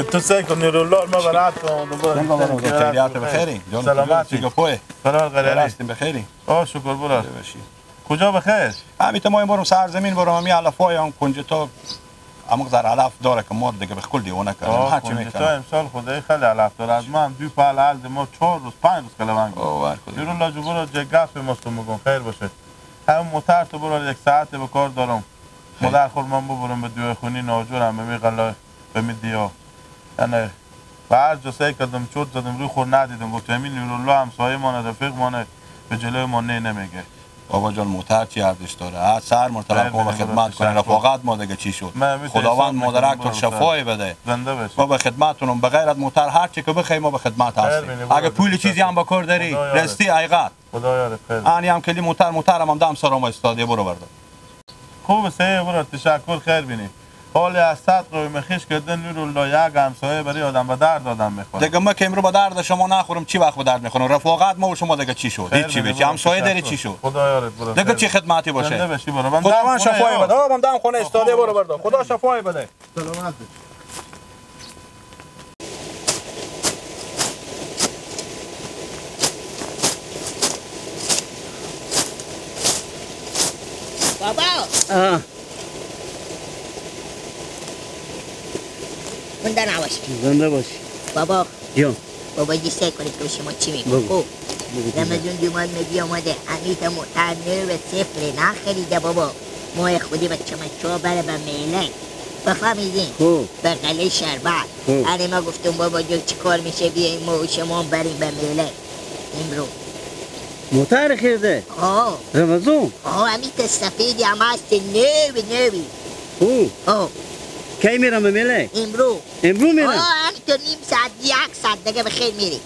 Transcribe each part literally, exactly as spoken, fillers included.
تو سعی کن نورالله ما برات کن. خیریت بخیری؟ جان، سلامتی. چی گپوی؟ قرار قراری. هستیم بخیری. آه، شکر برار. ببخشی. کجا بخیر؟ همی تا ما امروز سرزمین برم، همی علفای هم کنج تو عمق زر علف داره که ما دیگه به کل دیوانه کردیم. آه، هر چی کنج تو می‌کنم. امسال خدای خیلی علف داره. از ما هم دو پال علف ما چهار روز، پنج روز کلوان گرفت. آه، بر خودی. نورالله جو برو، جه گپ ماست مگم، خیر باشه. هم موتر تو برو، یک ساعت به کار دارم. خیر. مادر خور من ببرم به دوی خونی ناجور هم به می غلا، به می دیا. یعنی به هر جا سعی کردم، چرت زدم، روی خور ندیدم. گفت، همین نورالله همسایه مانه، رفیق مانه، به جلوی ما نه نمیگه. بابا جان، موتر چی ارزش داره؟ هر سر مرتبه خیر ما به بینی، برو خدمت کنیم. تشکر. رفاقت ما دیگه چی شد؟ من همی خداوند تحسین مادرک می‌کنم، تو برو شفای سر. بده. زنده باشی. ما به خدمتتونم. به غیر از موتر هر چی که بخوای ما به خدمت خیر هستیم. بینی، برو اگه پول تشکر. چیزی هم به کار داری، خدا یارت. راستی حقیقت. خدا یارت خیر. آنی هم کلی موتر، موتر هم دم سر ما استادی، برو بردار. خوب، سه برو، تشکر، خیر بینی. حالی از صد قوی مخیش کردن نورالله، یک همسایه برای آدم به درد آدم می‌خوره. دیگه ما که امرو به درد شما نخورم، چی وقت به درد می‌خورم؟ رفاقت ما و شما دیگه چی شد؟ خیر هیچ چی بینی، به چی. برو، همسایه داری تشکر. چی شد؟ خدا یارت برو، دیگه خیر چی بینی. خدمتی باشه؟ زنده باشی برو. من خدا دم خونه شفای آه. بده. آه، من دم خونه آه، استاده، خوب برو باش. بردار. خدا شفای بده. سلامت باشی. بابا. آه. زنده نباشی. زنده باشی. بابا. جان. بابا، یه سعی کنید که شما چی می‌گی؟ بگو. خب. بگو تو. رمضان جمعه مگی آمده. امیت موتر نو و صفر نخریده بابا. ما خودی بچه مچه ها بره به میله. بفهمیدین؟ خب. به قلعه شربت. خب. اره ما گفتم بابا جان چی کار می‌شه، بیایم ما و شما بریم به میله. امرو. موتر خریده؟ آه. رمضان؟ آه، امیت سفیدی هم هست، نوی، نوی. او. آه. کی میرم به میله؟ امرو. امرو میرم؟ آه، همینطور نیم ساعت، یک ساعت دیگه به خیر میری.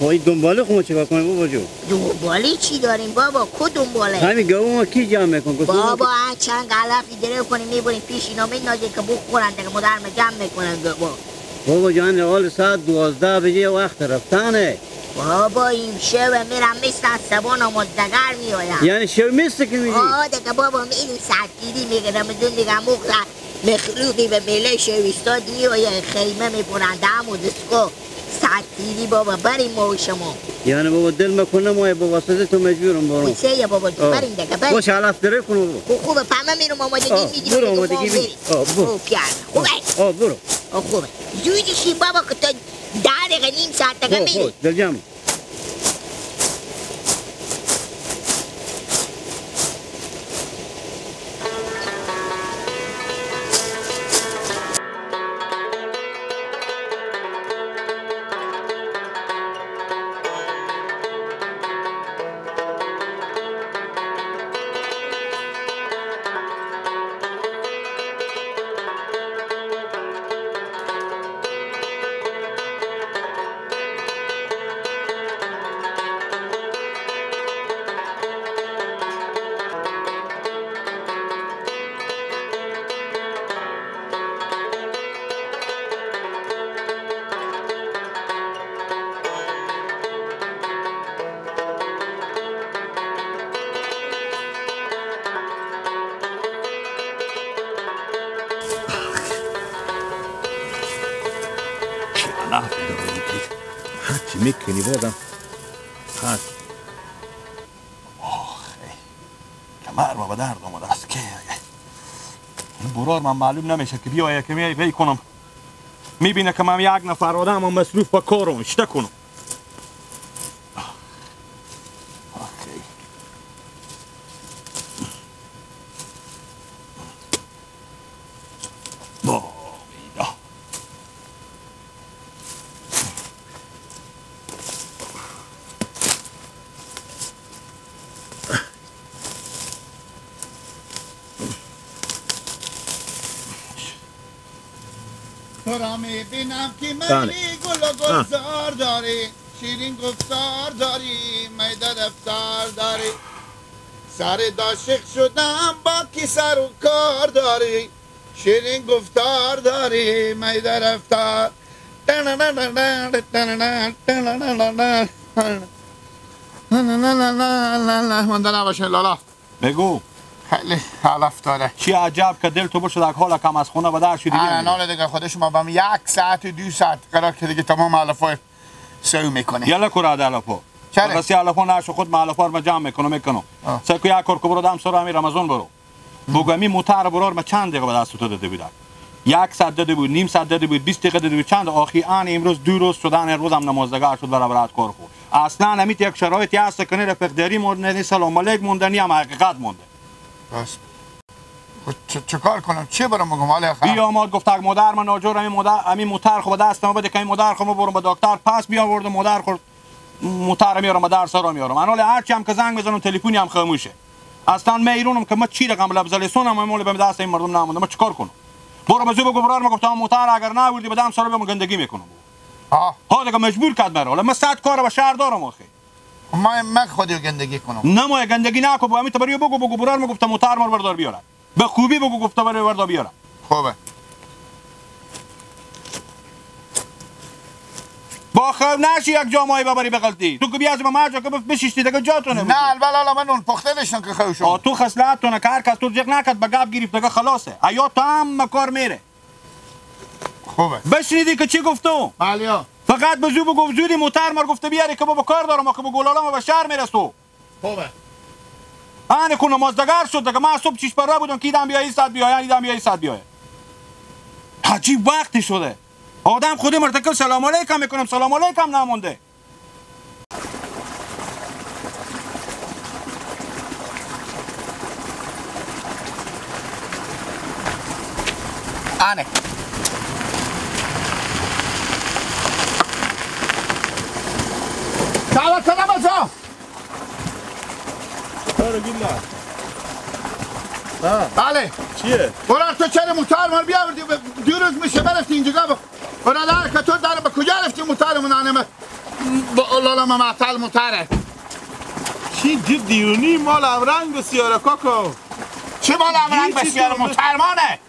وای، دنباله خو ما چیکار کنیم بابا جو؟ دنباله چی داریم بابا؟ کو دنباله؟ همین گاو ما کی جمع می‌کن؟ بابا، هر چند علفی گرفت کنیم می‌بریم پیش اینا می‌ندازیم که بخورن دیگه، مادر ما جمع می‌کنن گاوا. بابا جان، حال ساعت دوازده بجه وقت رفتنه. بابا، این شب میرم میستن، سبا نماز دگر میایم. یعنی شب میسته که می‌ری؟ آه، دیگه بابا، می‌ریم ساعت دیدی می‌گیرم، بدون دیگه مخلص. مخلوقی به میله شویستاد می‌آید، خیمه می‌برند هم و دسکو. ساعت تیری بابا، بریم ما و شما. یعنی بابا، دل مکن نمایه بابا، سزه تو مجبورم برم. و سه یه بابا، آه. بریم دیگه، بریم. باشه، علف دره کنم بابا. خب خوبه، پمه میرم آمادگی آه، می‌گیرم برو دیگه، آمادگی ما می‌ری. بریم. آه، برو. خب، پیاده. خوبه؟ آه، آه، برو. زودی شی بابا که تو ده دقیقه، نیم ساعت دیگه آه، می‌ری. آه، دل جمع. چی گناه داری؟ هر چی می‌کنی بازم هست. آخ، ای کمر ما به درد آمده است. که این برار من معلوم نمیشه که بیایه که میای وی کنم. می‌بینه که من یک نفر آدم، من مصروف به کارم، اشته کنم. آخی. با اینا. تو را می‌بینم که بله. منی گل و آه. گلزار داری، شیرین گفتار داری، می در دفتر داری. سر عاشق شدم با کی سر و کار داری، شیرین گفتار داری، می در دفتر. مانده نباشه لالا. بگو. خیلی علف داره. چی عجب که دل تو بشد، اگه حالا کم از خونه بدر شدی، آه، بیامدی. ناله دیگه خود شما با هم یک ساعت و دو ساعت قرار که دیگه تمام علفای سو می‌کنه. یلا کرا ده علفا. چرا؟ بس یه علفا نشو، خود من علفا رو من جمع می‌کنم، می‌کنم. آه. سه کو یک کار که برو دم سر همین رمضان برو. بگو، امی موتر برار ما چند دقیقه به دست تو داده بودن؟ یک ساعت داده بود، نیم ساعت داده بود، بیست دقیقه داده بود، چند؟ آخی ان امروز دو روز شدن، روز هم نمازدگار شد، برابر ات کار خو. اصلاً امیت یک شرایطی هست که نه رفیق داری مونده، نه سلام علیک مونده، نه هم حقیقت مونده. بس. خب چه، چه کار کنم؟ چی برم بگم؟ حالا خ- بیا ما گفت، اگه مادر من ناجور، امی مادر، امی موتر خو به دست ما بده که امی مادر خو ما برم به دکتر، پس بیا بردم مادر خو موتر میارم و در سرا میارم. انال هرچی هم که زنگ بزنم، تلفنی هم خاموشه. اصلاً من ایرونم که من چی رقم لبز لسانم، من مال به دست این مردم نمونده، من چیکار کنم؟ برو به زو بگو برار، من گفتم موتر اگر نوردی به دم سرا بیام گندگی می‌کنم. آه. ها دیگه مجبور کرد مرا. حالا من صد کار به شهر دارم آخه. من، من خودی گندگی کنم. نه ما گندگی نکو، با همین تو بریو بگو، بگو برار، من گفتم موتر مار بردار بیارم. به خوبی بگو گفته بره وردا بیاره. خوبه. با خو نشی یک جا مایی ببری بغلتی. تو که بیا از ما جا که بف-، بشیشتی دیگه جا تو نمی‌شی. نه، البته حالا من نون پخته نشتم که خو شو. آه، تو خصلت تو نه، که هر کس تو جیغ نکد به گپ گرفت دیگه خلاصه. ایا تو هم کار میره. خوبه. بشنیدی که چی گفتو؟ بله. فقط به زو بگو زودی موتر مار گفته بیاری که ما به کار دارم، ما که به گلالا ما به شهر میرسو. خوبه. آنه کو نمازدگار شد دیگه. ما صبح چیش پره بودم که ایدم بیا، ایسد بیا، یعنی ایدم بیا، ایسد بیا. عجیب وقتی شده. آدم خودی مرتکب سلام علیکم می‌کنم، سلام علیکم نمونده. آنه. دعوت کنم از آن. آره، گیلا. ها. بله. چیه؟ برار تو چرا موتر مار بیاوردی؟ ب-، دو روز میشه برفتی اینجا بخ-، برادر که تو در به کجا رفتی موتر من آنمه؟ با لالا ما معطل موتره. چی جدی اونی مال همرنگ بسیاره کاکا؟ چی مال همرنگ بسیاره؟ موتر مانه.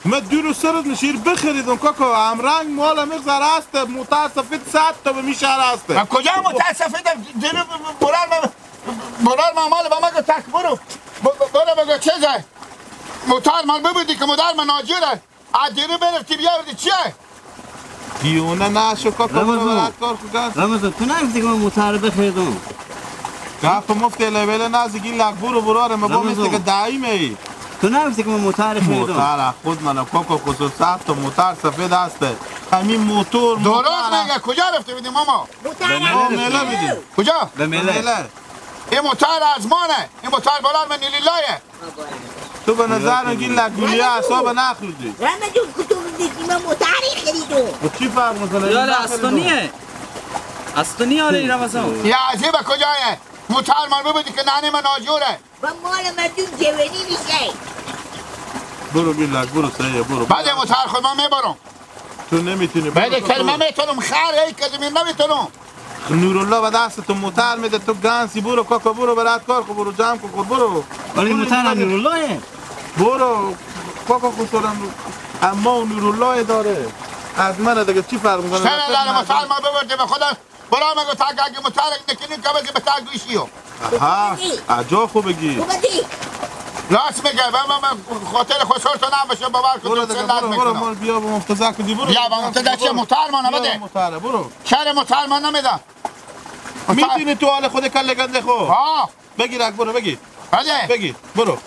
من دو روز سرت نشیر بخریدم کاکا، همرنگ مال مغزر هسته، موتر سفید صد تا به می شهر هسته. و کجا موتر سفید؟ دیرو ب-، ب-، برار ما، برار ما مال با ما گو تک برو. ب-، ب-، برو بگو چیزه؟ موتر مال ببودی که مادر من ناجوره. ا دیرو برفتی بیاوردی چیه؟ دیونه نشو کاکا، برو رمضان. برات کار کن. رمضان، تو نگفتی که من موتر بخریدم؟ گپ مفت اله وله نزی گیلک، برو براره، ما با رمضان. مثل که دائمه ای. تو نگفتی که من موتر خریدم؟ موتر خود من کاکا خصوص صد تا موتر سفید هسته. همین موتور، دروغ موتر. میگه، کجا رفته بودی ماما؟ موتر به میله میله رفته. بیدی. کجا؟ به میله. به میله. این موتر از مانه. این موتر برار من لیلایه. تو به نظر گیلک گولی اعصاب نخوردی. رمضان، کتو می‌گی من موتر خریدم. و چی فرق می‌کنه؟ یالا، از تو نیه. از تو نیه، آره، رمضان. یا عجیبه کجایه؟ موتر مال ببودی که ننه من ناجوره. و مال مردم جوانی می‌شه. برو گیلک، برو سعیه، برو. بعد موتر خود من میبرم. تو نمی‌تونی. بعد برو کلمه تو. می‌تونم، خر ای کلمه نمی‌تونم. نورالله به دست تو موتر می‌ده، تو گنسی، برو کاکا، برو برات کار خو، برو جمع کن خود، برو. ولی تو موتر هم نمی‌تونی. نوراللهه. برو کاکا خسرم، اما نورالله داره. از من دیگه چی فرق می‌کنه؟ سر داره موتر ما ببرده به خدا. برا مگو تا گگ مترک نکنی که بزی به تا گوشی یو. آها، اجا خو بگی. تو بدی. راست میگه، من، من، من خاطر خسر تو نباشه، باور کن برو تو دیگه، چه لج برو، برو، می‌کنم. برو، بیا با مفتزه کدی، برو. بیا با مفتزه چه موتر مانه بیا بده. موتره، برو. شهر موتر ما نمیدم. موتر. می‌دونی تو حال خود کله گنده خو. ها. بگیر، اک، برو، بگیر. بله. بگیر، برو.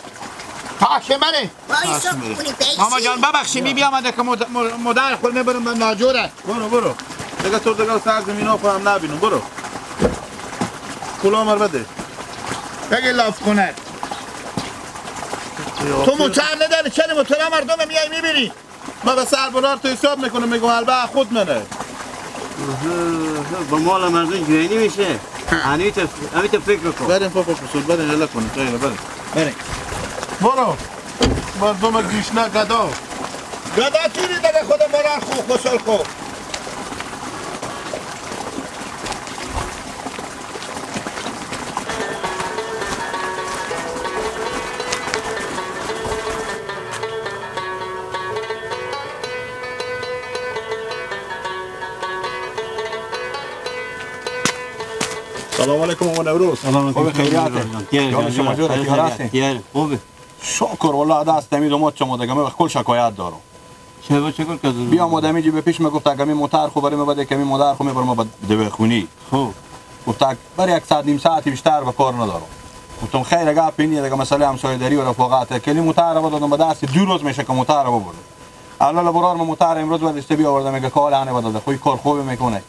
پاکه منه. وای، پاکه سب منه. کنی، پیسی. ماما جان، ببخشی، بیا. می بیامده که مد-، مد-، مادر خود می‌برم به ناجوره. برو، برو. دیگه تو دیگه سر زمین ها خودم نبینم، برو. پولا مر بده. بگیر لاف کنه. تو موتر نداری، چرا موتر مردم میای می‌بری؟ ما به سر برار تو حساب می‌کنم، می‌گم البته خود منه. آها، آها، با مال مردم جوینی می‌شه. ها. امی تو، امی تو فکر کن. بریم پاپا قصور، بریم، هلا کنیم، خیلی بریم. بریم. برو. مردم گیشنه گدا. گدا چی ری داره خود برار خو، قصور خو. سلام علیکم آقا نوروز. سلام علیکم. خوبی، خیریته؟ خیر، جان، شما خیر، جور، خیر، خیر خیر، هستی؟ خیر، خوبی. شکر والله، دست امی دومات شما دگمه و کل شکایت دارم. چه با چه کار کردن؟ بیا آمد امی جی به پیش من گفت اگه می موتر خو برای من بده که می مادر خو میبرم به دبیرخونی. خب. گفت برای یک ساعت نیم ساعتی بیشتر به کار ندارم. گفتم خیر، اگه اپی نیه، اگه مسئله همسایه‌داری و رفاقته، کلی موتر رو بدادم به دست، دو روز میشه که موتر رو ببرم. الله برار من موتر امروز ورشته بیاورده، میگه کال هنه بداده، خوی کار خوبی می‌کنه.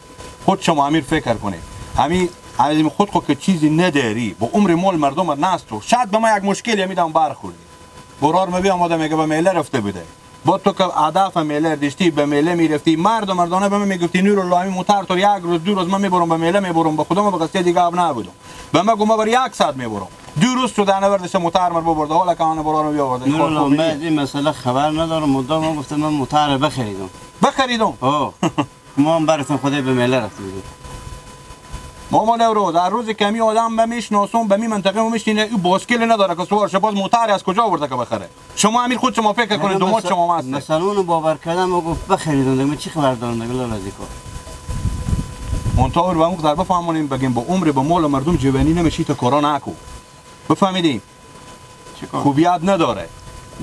خود شما امیر فکر کنید. امی عزیز خود خود که چیزی نداری، با عمر مال مردم نست تو. شاید به ما یک مشکلی امی دم برخوردی. برار من بیام آدم میگه به میله رفته بوده. با تو که هدف میله دیشتی، به میله می‌رفتی. مرد و مردانه به من می‌گفتی نورالله، امی موتر تو یک روز، دو روز من می‌برم به میله می‌برم، به خودم به قصه دیگه اب نبودم. به من گفت من بر یک ساعت می‌برم. دو روز شده نوردش موتر مر ببرده، حالا که آن برار بیاورده. نورالله، من از این مسئله خبر ندارم. مدام من گفتم من موتر بخریدم. بخریدم؟ آه. ما هم برسن خدای به میله رفته بودیم. ماما نوروز، هر روز کمی آدم به میشناسم، به می منطقه ما میشینه، او باسکل نداره که سوار شه، باز موتر از کجا آورده که بخره؟ شما امیر خود شما فکر کنید، دومات شما مست. مثلاً اونو باور کردم و گفت بخریدم دیگه، من چی خبر دارم دیگه لالا زیکو؟ منتها او رو به مقدار بفهمونیم، بگیم با عمر به مال مردم جوانی نمیشی تا کارا نکو. بفهمیدی؟ چی کار؟ خوبیت نداره.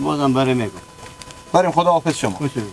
بازم بره میگم. بریم، خدا حافظ شما. خوش ببین.